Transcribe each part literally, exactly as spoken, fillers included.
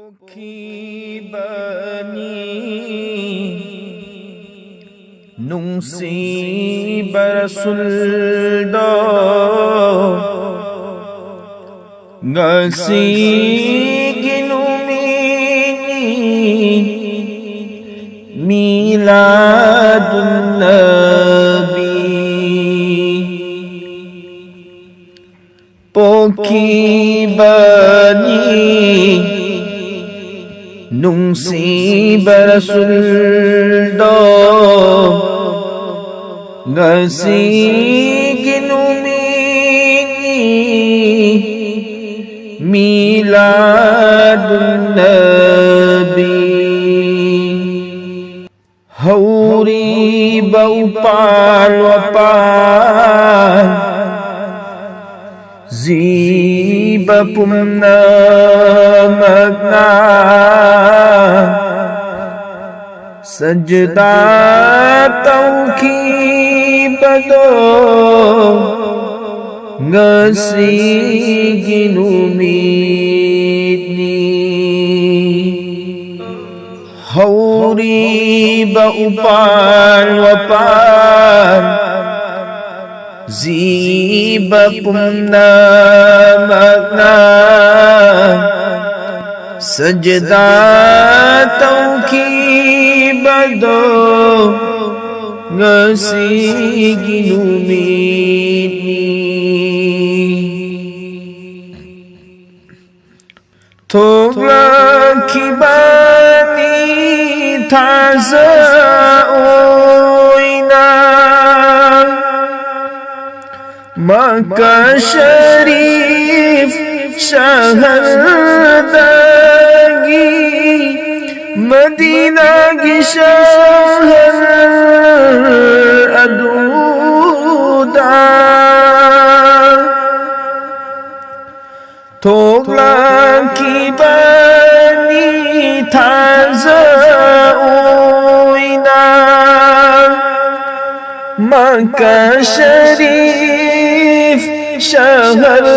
ꯄꯣꯛꯈꯤꯕꯅꯤ ꯅꯨꯡꯁꯤꯕ ꯔꯁꯨꯜꯗꯣ꯫ ꯉꯁꯤꯒꯤ ꯅꯨꯃꯤꯠꯅꯤ ꯃꯤꯂꯥꯗꯨꯟ ꯅꯕꯤ ꯄꯣꯛꯈꯤꯕꯅꯤ ꯅꯨꯡꯁꯤꯕ ꯔꯁꯨꯜꯗꯣ꯫ ꯉꯁꯤꯒꯤ ꯅꯨꯃꯤꯠꯅꯤ ꯃꯤꯂꯥꯗꯨꯟ ꯅꯕꯤ꯫ ꯍꯧꯔꯤꯕ ꯎꯄꯥꯜ ꯋꯥꯄꯥꯜ ꯖꯤꯕ ꯄꯨꯝꯅꯃꯛꯅ ꯁꯖꯗꯥ ꯇꯧꯈꯤꯕꯗꯣ ꯉꯁꯤꯒꯤ ꯅꯨꯃꯤꯠꯅꯤ꯫ ꯍꯧꯔꯤꯕ ꯎꯄꯥꯜ ꯋꯥꯄꯥꯜ ꯖꯤꯕ ꯄꯨꯝꯅꯃꯛꯅ ꯁꯖꯗꯥ ꯇꯧꯈꯤꯕꯗꯣ ꯉꯁꯤꯒꯤ ꯅꯨꯃꯤꯠꯅꯤ꯫ ꯊꯣꯛꯂꯛꯈꯤꯕꯅꯤ ꯊꯥꯖ ꯑꯣꯏꯅ ꯃꯛꯀꯥ ꯁꯔꯤꯐ ꯁꯍꯔꯗꯒꯤ ꯃꯗꯤꯅꯥꯒꯤ ꯁꯍꯔ ꯑꯗꯨꯗ꯫ ꯊꯣꯛꯂꯛꯈꯤꯕꯅꯤ ꯊꯥꯖ ꯑꯣꯏꯅ ꯃꯛꯀꯥ ꯁꯔꯤꯐ ꯁꯍꯔꯗꯒꯤ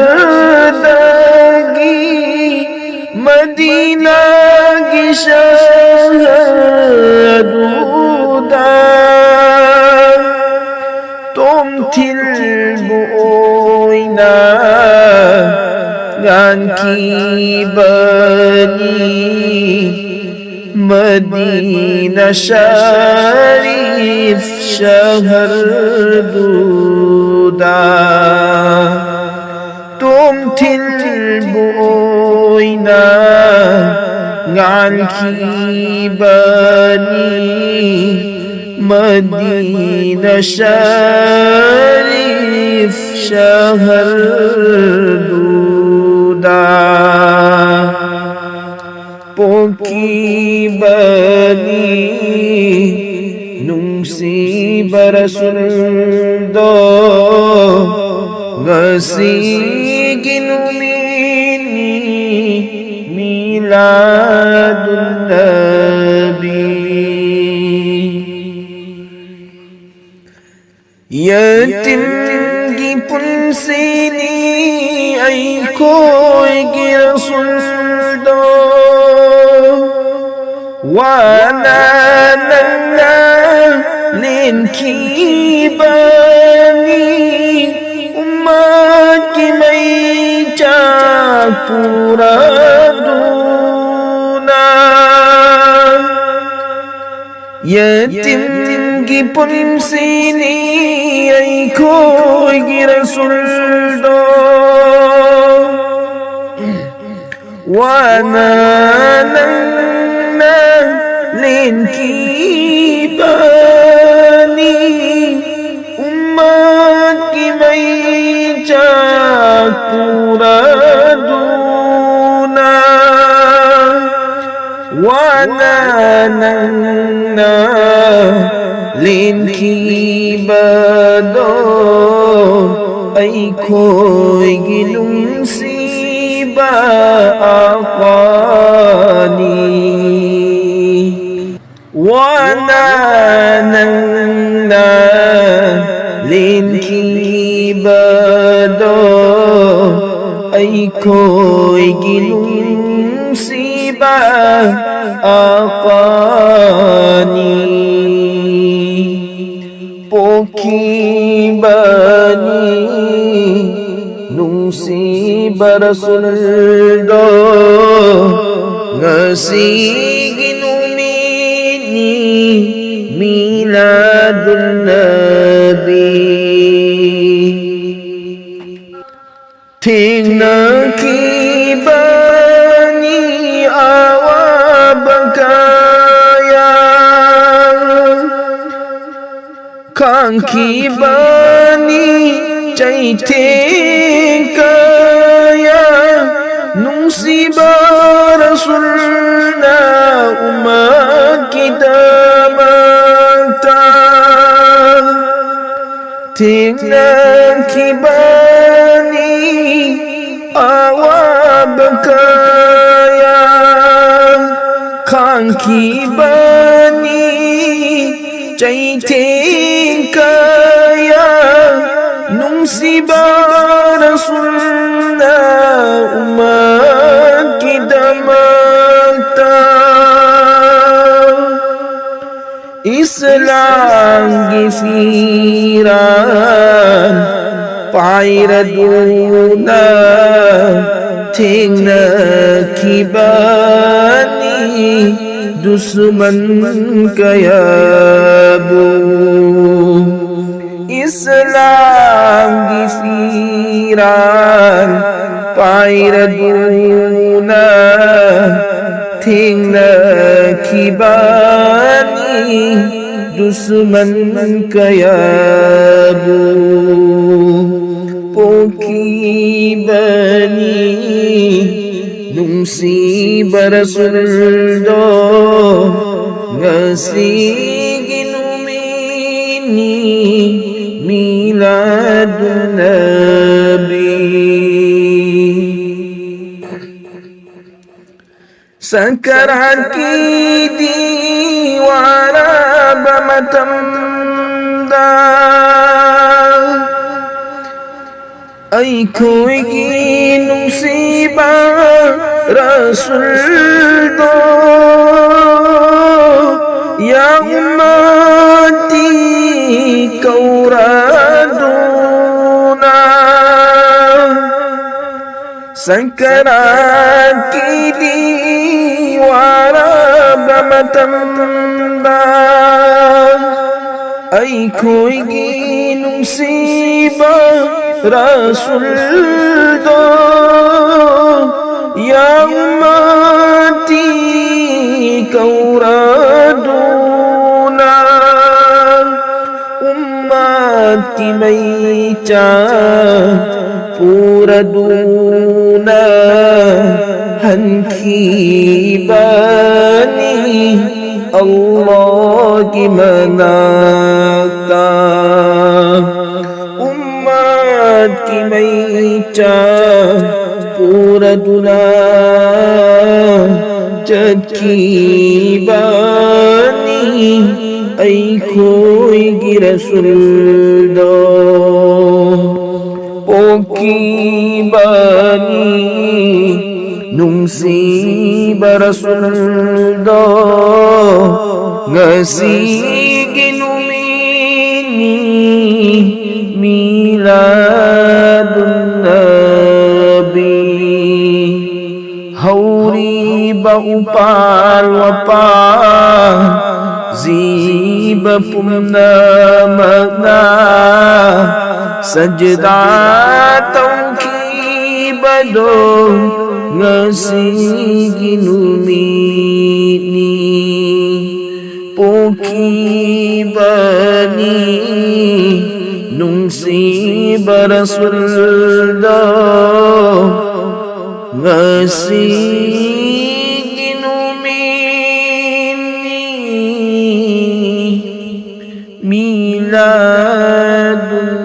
ꯃꯗꯤꯅꯥꯒꯤ ꯁꯍꯔ ꯑꯗꯨꯗ ꯇꯣꯝꯊꯤꯜꯕꯨ ꯑꯣꯏꯅ ꯉꯥꯟꯈꯤꯕꯅꯤ꯫ ꯃꯗꯤꯅꯥ ꯁꯔꯤꯐ ꯁꯍꯔꯗꯨꯗ ꯇꯣꯝꯊꯤꯜꯕꯨ ꯑꯣꯏꯅ ꯉꯥꯟꯈꯤꯕꯅꯤ꯫ ꯃꯗꯤꯅꯥ ꯁꯔꯤꯐ ꯁꯍꯔꯗꯨꯗ ꯄꯣꯛꯈꯤꯕꯅꯤ꯫ ꯅꯨꯡꯁꯤꯕ ꯔꯁꯨꯜꯗꯣ ꯉꯁꯤꯒꯤ ꯅꯨꯃꯤꯠꯅꯤ꯫ ꯃꯤꯂꯥꯗꯨꯟ ꯅꯕꯤ꯫ ꯌꯦꯇꯤꯝꯒꯤ ꯄꯨꯟꯁꯤꯅꯤ ꯑꯩꯈꯣꯏꯒꯤ ꯔꯁꯨꯜꯗꯣ꯫ ꯋꯥꯅ ꯅꯪꯅ ꯂꯦꯟꯈꯤꯕꯅꯤ꯫ ꯎꯝꯃꯠꯀꯤ ꯃꯩꯆꯥꯛ ꯄꯨꯔꯗꯨꯅ꯫ ꯌꯦꯇꯤꯝꯒꯤ ꯄꯨꯟꯁꯤꯅꯤ ꯑꯩꯈꯣꯏꯒꯤ ꯔꯁꯨꯜꯗꯣ꯫ ꯋꯥꯅ ꯅꯪꯅ ꯂꯦꯟꯈꯤꯕꯅꯤ꯫ ꯎꯝꯃꯠꯀꯤ ꯃꯩꯆꯥꯛ ꯄꯨꯔꯗꯨꯅ꯫ ꯋꯥꯅ ꯅꯪꯅ ꯂꯦꯟꯈꯤꯕꯗꯣ ꯑꯩꯈꯣꯏꯒꯤ ꯅꯨꯡꯁꯤꯕ ꯑꯥꯀꯥꯅꯤ꯫ ꯋꯥꯅ ꯅꯪꯅ ꯂꯦꯟꯈꯤꯕꯗꯣ ꯑꯩꯈꯣꯏꯒꯤ ꯅꯨꯡ ꯅꯨꯡꯁꯤꯕ ꯑꯥꯀꯥꯅꯤ꯫ ꯄꯣꯛꯈꯤꯕꯅꯤ ꯅꯨꯡꯁꯤꯕ ꯔꯁꯨꯜꯗꯣ, ꯉꯁꯤꯒꯤ ꯅꯨꯃꯤꯠꯅꯤ ꯃꯤꯂꯥꯗꯨꯟ ꯅꯕꯤ꯫ ꯊꯦꯡꯅꯈꯤꯕꯅꯤ ꯑꯋꯥꯕ ꯀꯌꯥ, ꯈꯥꯡꯈꯤꯕꯅꯤ ꯆꯩꯊꯦꯡ ꯀꯌꯥ, ꯅꯨꯡꯁꯤꯕ ꯔꯁꯨꯜꯅ ꯎꯝꯃꯠꯀꯤꯗꯃꯛꯇ꯫ ꯊꯦꯡꯅꯈꯤꯕꯅꯤ ꯑꯋꯥꯕ ꯀꯌꯥ, ꯈꯥꯡꯈꯤꯕꯅꯤ ꯆꯩꯊꯦꯡ ꯀꯌꯥ, ꯅꯨꯡꯁꯤꯕ ꯔꯁꯨꯜꯅ ꯎꯝꯃꯠꯀꯤꯗꯃꯛꯇ꯫ ꯏꯁꯂꯥꯝꯒꯤ ꯐꯤꯔꯥꯜ ꯄꯥꯏꯔꯗꯨꯅ ꯊꯦꯡꯅꯈꯤꯕꯅꯤ ꯗꯨꯁꯃꯟ ꯀꯌꯥꯕꯨ꯫ ꯏꯁꯂꯥꯝꯒꯤ ꯐꯤꯔꯥꯜ ꯄꯥꯏꯔꯗꯨꯅ ꯊꯦꯡꯅꯈꯤꯕꯅꯤ ꯗꯨꯁꯃꯟ ꯀꯌꯥꯕꯨ꯫ ꯄꯣꯛꯈꯤꯕꯅꯤ ꯅꯨꯡꯁꯤꯕ ꯔꯁꯨꯜꯗꯣ, ꯉꯁꯤꯒꯤ ꯅꯨꯃꯤꯠꯅꯤ ꯃꯤꯂꯥꯗꯨꯟ ꯅꯕꯤ꯫ ꯁꯀꯔꯥꯠꯀꯤ ꯗꯤ ꯋꯥꯔꯕ ꯃꯇꯝꯗ ꯑꯩꯈꯣꯏꯒꯤ ꯅꯨꯡꯁꯤꯕ Rasuldo, ya ummati kauraduna. Sakarat kidi waraba matanda, ai khuigi nungsiba Rasuldo, ya ummati kauraduna. Ummat ki maicha puraduna hankibani Allah ki manakta. Ummat ki maicha puraduna chatkibani ai khuigi Rasuldo. Pokhibani nungsiba Rasuldo, ngasigi numitni Miladun Nabi. Hauriba upal wapal, ziba pumna magna, sajda taukibado, ngasigi numitni. Pokhibani nungsiba Rasuldo, ngasigi numitni Miladun